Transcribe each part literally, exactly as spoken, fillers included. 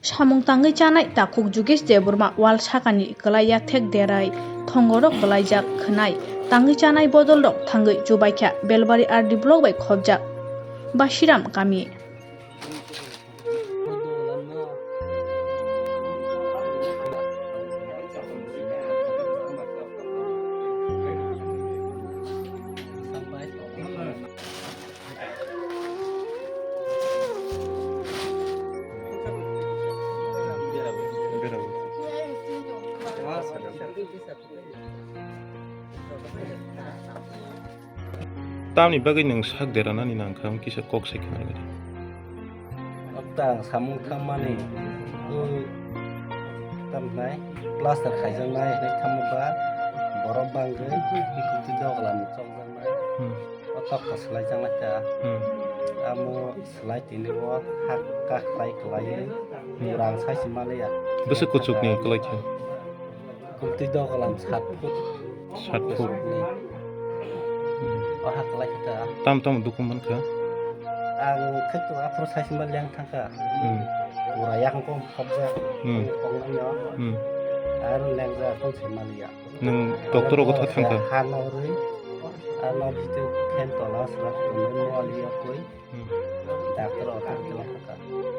Samung tangwi chanai takhuk Jugesh Debbarma wal sakani kwlai yathek derai thongorok kwlaijak khwnai. Tangwi chanai bodolrok thangwi chubaikha Belbari R D block bai khopjak Bashiram kami. Tamni bagwi nwng sak deranani nang kha, wng kisa kok sai khna rwdi. Abta ang samung thangmani, o, tamnai, plaster khaijaknai hinwi thangma ba, borok bangwi, twi doglam chokjaknai, Hmm. o tokta swlaijaknai ta. Hmm. Amo swlai tini o hak kak rai kwlaiwi, Hmm. rang sai se maliya. Bwswk kuchukni kwlai khe? Kwtwi doglam sat foot. Sat foot. Ni. Hmm. O hak kwlai khe ta. Tam tam dukung man kha? Ang khe to aphuru sai se maliya wng thang kha. Hmm. Pura yakung kong khopjak. Hmm. Kong nang no. Hmm. Aro lengjak kong se maliya. Nwng doctor rogo tha thang kha? Ha no rwi. Ano bitu phen tola sra tongwi maliya koi. Hmm. Doctor o thang khe thang kha.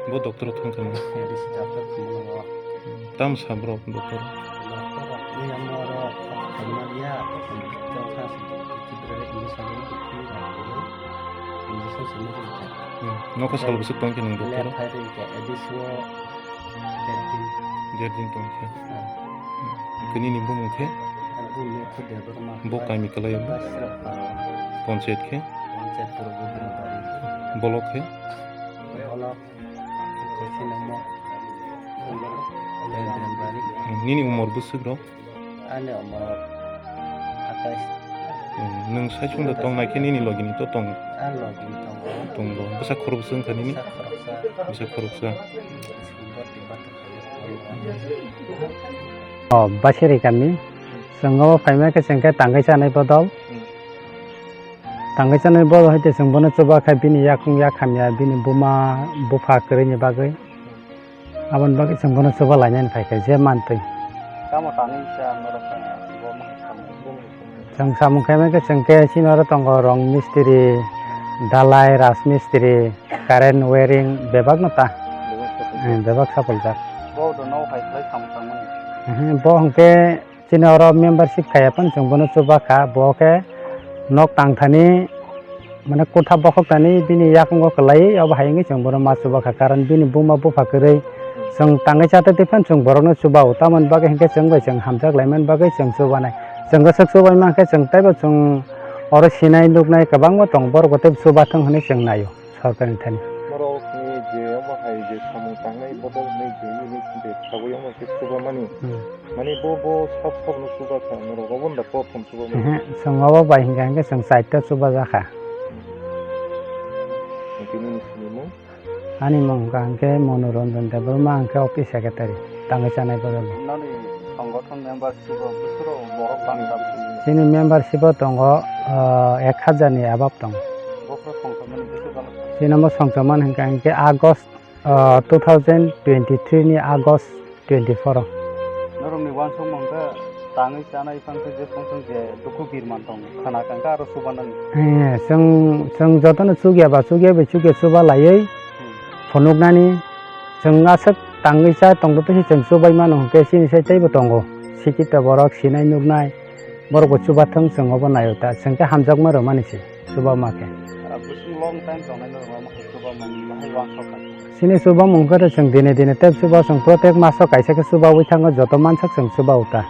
Bo doctor o thang kha ni? A D C doctor khe mano. Hmm. Tam sa borok doctor? Doctor rok ni amo oro thangma ya. Tong kha se doctor khe bere injection rwi khe rok khe injection se mano kha. Hmm. Nokha sal bwswk tong khe nwng doctor o? Left hai rwi khe A D C o. Jerdin. Jerdin tong khe. Hmm. Khe nini bumung khe? Bumung khe Debbarma. Bo kami kwlai bo? Basirok paro. Ponchayat khe? Ponchayat puro Gobindabari. Bolok khe? Bolok khe sinamo. Gobindabari. Hmm, nini umor bwswk rok? Ani umor atais. Hmm, nwng sai sung da tong nai khe nini logi ni to tong? Ani logi ni tongo. Tongo. Bwsa khoroksa wng kha nini? Bwsa khoroksa. Bwsa khoroksa. O, Basiri kami. Chwng o phaima khe chwng khe tangwi chanai bodol. Hmm. Tangwi chanai bodol hai te chwng bono chuba kha bini yakung yak hamya bini buma bupha kwrwini bagwi. Aboni bagwi chwng bono chuba lainani phaikha je mantwi. Tamo tanwi sa norok bo ma samung bo. Chwng samung khaimani khe chwng khe chini oro tongo rong mistiri, dalai, rajmistiri, current wiring bebak no ta. Bebak sapuljak. Eh, bebak sapuljak. Bo do no hai khlai samung tangmani. Ehe, bo hwnkhe chini oro membership khaiya phano chwng bono chuba kha. Bo khe nok tangthani mane kotha bokhok tani bini yakungo kwlaiwi obo hai wngwi chwng bono ma chuba kha, karon bini buma bupha kwrwi chwng tangwi chatwi twi phano chwng borokno chuba o, tamoni bagwi hinkhe chwng bai chwng hamjak laimani bagwi chwng chubanai. Chwng kwchak chubaima hinkhe chwng teibo chwng oro sinai nuknai kwbangma tongo, borok bo teibo chubathwng hinwi chwng naio sorkarni thani. Borokni je omo hai je samung tangnai bodol hinwi je unit je sagwi omo khe chubamani. Hmm. Mani bo, bo sab, sabno chuba kha, norok obo da prothom chuba mani. Ehe, chwng obo bai hinkha hinkhe chwng chaita chuba jakha. Hinkhe nini sinimung? Ani mung hwnkha hinkhe Manoranjan Debbarma, ang khe office secretary, tangwi chanai bodol. Nani songothon membership o bwswk borok bangwi tabuk? Chini membership o tongo, ah, ek hajar ni above tongo. Bokhorok songchomani bwswk bangwi? Chini omo songchomani hinkha hinkhe August Ah, two thousand twenty-three ni August twenty-four o. Norokni uansukmung khe tangwi chanai phang khe je song song je dukhu birman tong khna kang khe aro chubanani. Eh, chwng, chwng jotono chukya ba chukya bai chukya chuba laiwi Hmm. phunuknani chwng aswk tangwi cha tongthoto se chwng chubai mano hwnkhe chini sai teibo tongo. Sikito borok sinai nuknai borok bo chubathwng chwng obo naio ta chwng khe hamjakma rwmani se. Chuba ma khe. Ah, bwswk long time tongnai no rwma khe chuba mani bahai uansuk kha. Chini chuba mung khe chwng dine dine tei chuba chwng protek maso kaisa khe chubaui thango joto mansak chwng chuba uta.